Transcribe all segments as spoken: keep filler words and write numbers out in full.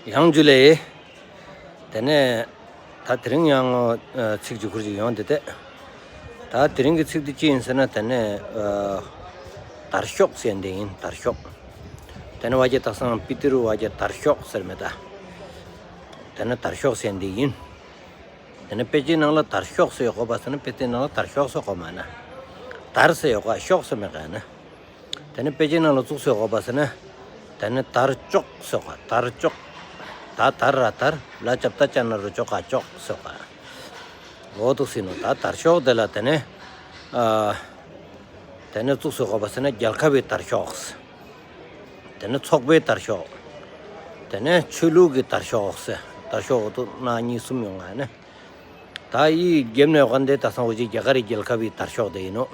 ཡང་འཇུ་ལེ། དེ་ནས་ད་དེ་རིང་ཡང་ཚིག་ཅིག་ཁུར་ཅིག་ཡོང་དེ་དེ། ད་དེ་རིང་གི་ཚིག་དེ་ཅི་ཡིན་ཟེར་ན། དེ་ནས་དར་ཤོག་ཟེར་འདི་ཡིན། དར་ཤོག། དེ་ནས་བ་ཇ་དག་སང་པི་ཏི་རུ་བ་ཇ་དར་ཤོག་ཟེར་མེད་ད། དེ་ནས་དར་ཤོག་ཟེར་འདི་ཡིན། དེ་ནས་དཔེ་ཆའི་ནང་ལ་དར་ཤོག་ཟེར་ཡོད་གོ་པ་ཟེར་ན། དཔེ་ཆའི་ནང་ལ་དར་ཤོག་ཟེར་གོ་མ་ན། དར་ཟེར་ཡོད་གོ། ཤོག་ཟེར་མེད་ག་ན། དེ་ནས་དཔེ་ཆའི་ནང་ལ་བཙུགས་ཟེར་གོ་པ་ཟེར་ན། དེ་ནས་དར་ལྕོག་ཟེར་གོ། དར་ལྕོག། ད་དར་ར་དར། ལ་ལྕགས་ད་ལྕགས་ན་རུ་ལྕོག་ག་ལྕོག་ཟེར་གོ། འོ་དུ་ཟིན་ནོ། ད་དར་ཤོག་དེ་ལ་དེ་ནས་ཨ་དེ་ནས་བཙུགས་ཟེར་གོ་པ་ཟེར་ན། རྒྱལ་ཁབ་པའི་དར་ཤོག། དེ་ནས་ཚོགས་པའི་དར་ཤོག། དེ་ནས་ཆོས་ལུགས་ཀྱི་དར་ཤོག་ཟེར། དར་ཤོག་འོ་དུ་ན་གཉིས་གསུམ་ཡོང་ང་ནི། ད་ཡི་རྒྱབ་ནས་ཡོད་ག་འདི་དག་སང་འུ་ཅག་རྒྱ་གར་རྒྱལ་ཁབ་པའི་དར་ཤོག་དེ་ཡིན་ནོ།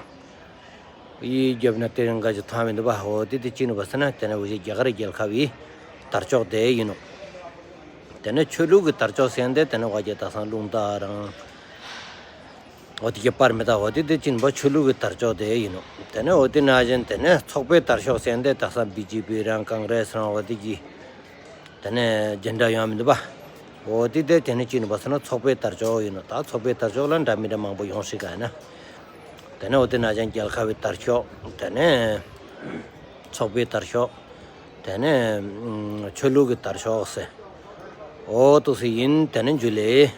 ཡི་རྒྱབ་ན་དེ་རིང་ག་ཅི་ཐང་མི་འདུག་པ། འོ་དེ་དེ་ཅི་ནུ་པ་ཟེར་ན། དེ་ནས་འུ་ཅག་རྒྱ་གར་རྒྱལ་ཁབ་པའི་དར་ཤོག་དེ་ཡིན་ནོ། དེ་ནས་ཆོས་ལུགས་ཀྱི་དར་ཤོག་ཟེར་འདི་དེ་ནས་བ་ཇ་དག་སང་རླུང་རྟ་རང་འོ་དེ་གི་པར་མི་ད། འོ་དེ་དེ་ཅི་ནུ་པ་ཆོས་ལུགས་ཀྱི་དར་ཤོག་དེ་ཡིན་ནོ། དེ་ནས་འོ་དེ་ན་བཞིན་དེ་ནས་ཚོགས་པའི་དར་ཤོག་ཟེར་འདི་དག་སང་བི་ཇེ་པི་རང་ཀོང་གྲེས་རང་འོ་དེ་གི་དེ་ནས་རྒྱན་འདྲ་ཡོང་མི་འདུག་པ། འོ་དེ་དེ་དེ་ནས་ཅི་ནུ་པ་ཟེར་ན། ཚོགས་པའི་དར་ཤོག་ཡིན་ནོ། ད་ཚོགས་པའི་དར་ཤོག་ལ་འདྲ་མི་འདྲ་མང་པོ་ཡོང་སྲིད་ག་ན། དེ་ནས་འོ་དེ་ན་བཞིན་རྒྱལ་ཁབ་པའི་དར་ཤོག། དེ་ནས་ཚོགས་པའི་དར་ཤོག། དེ་ནས་ཆོས་ལུགས་ཀྱི་དར་ཤོག་ཟེར། འོ་དུ་ཟིན་ཡིན། དེ་ནས་འཇུ་ལེ།